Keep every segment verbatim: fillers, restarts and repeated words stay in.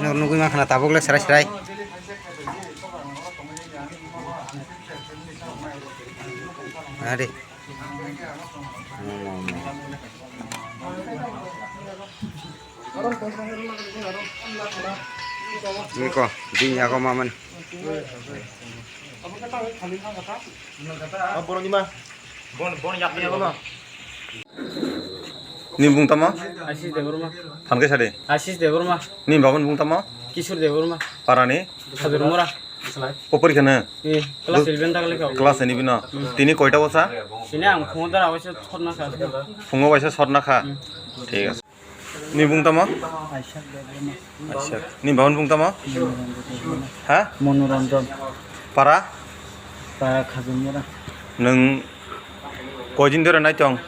Nugwi mankha na tabuk le srai srai. Ari. Niko, bini yago mamani. Ni bung tamo? Ashish Debbarma. Thanke sadi. Ashish Debbarma. Ni baban bung tamo? Kishore Debbarma. Parani? Khajurmura. Popori kheno? Eh, class eleven ta lekha. Class eleven no. Hmm. Tini koita bosa? Sini ang phungo dara waisa sotna kha. Phungo waisa sotna kha. Hmm. Thik ase. Ni bung tamo? Aishak Debbarma. Aishak. Ni baban bung tamo? Monoranjan Debbarma. Ha? Monoranjan. Para? Para Khajurmura. Nwng koidin dore naitong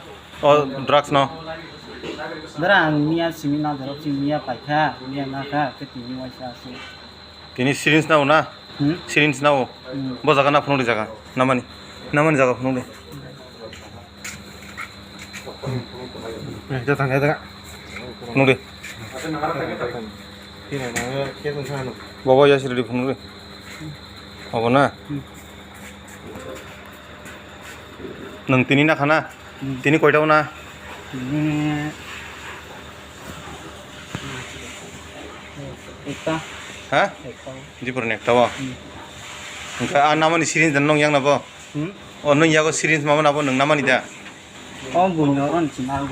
o drugs no? Dara ang miya simi na doro simi miya paikha, miya nakha, ke tini waisa ase. Tini syringe nao na? Hmm? Syringe nao? Hmm. Bo jaga na phunukdi jaga. Namani. Namani jaga phunukdi. Eh, jatang, jatang. Phunukdi. Bobo ya siridi phunukdi. Obo na? Hmm. Nwng tini nakha na? Hmm. Tini koita o na? Tini ekta. Ha? Ekta. Jipur ni ekta o. Hmm. Hwnkhe a namani syringe da nwng yang na bo? Hmm? O nwng yago syringe mama na bo nwng namani da? O buino oro ni china.